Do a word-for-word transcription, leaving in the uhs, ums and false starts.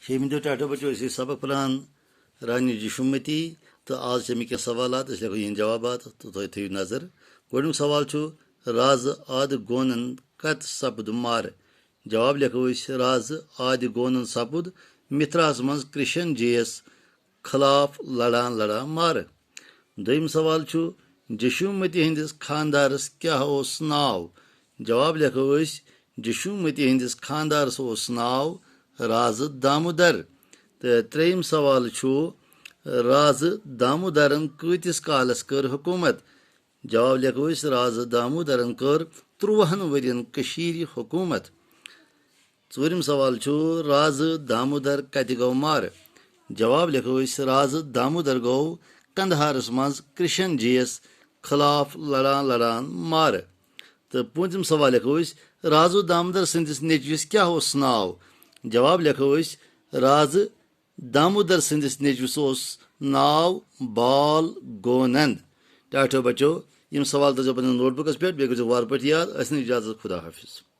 شیٚیِمہِ دۄہ ٹاٹھو بچو أسۍ سبق پران رانی جشومتی، تہٕ آز چھِ مےٚ کینٛہہ سوالات، أسۍ لیکھو یِہِنٛدۍ جوابات تہٕ تُہۍ تھٲیِو نظر۔ گۄڈٕنیُک سوال چھُ، رازٕ آدِ گونن کتھ سپُد مارٕ؟ جواب لیکھو أسۍ، رازٕ آدِ گونن سپُد مِتھراہس منٛز کرشن جی یس خلاف لڑان لڑان مارٕ۔ دوٚیِم سوال چھُ، جشومتی ہٕنٛدِس خاندارس کیٛاہ اوس ناو؟ جواب لیکھو أسۍ، جشومتی ہٕنٛدِس خاندارس اوس ناو رازٕ دامودر۔ تہٕ ترٛیٚیِم سوال چھُ، رازٕ دامودرن کۭتِس کالس کٔر حکوٗمت؟ جواب لیکھو أسۍ، رازٕ دامودرن کٔر تُرٛوہن ؤرین کٔشیٖرِ حکوٗمت۔ ژوٗرِم سوال چھُ، رازٕ دامودر کتہِ گوٚو مارٕ؟ جواب لیکھو أسۍ، رازٕ دامودر گوٚو قندھارس منٛز کرشن جی یس خلاف لڑان لڑان مارٕ۔ تہٕ پوٗنٛژِم سوال لیکھو أسۍ، رازٕ دامودر سٕنٛدِس نیٚچوِس کیٛاہ اوس ناو؟ جواب لیکھو أسۍ، رازٕ دامودر سٕنٛدِس نیٚچوِس اوس ناو بال گونند۔ ٹاٹھو بچو، یِم سوال تھٲیزیو پننِس نوٹ بُکس پٮ۪ٹھ، بیٚیہِ کٔرزیو وارٕ پٲٹھۍ یاد۔ اَسہِ نہٕ اجازت، خدا حافظ۔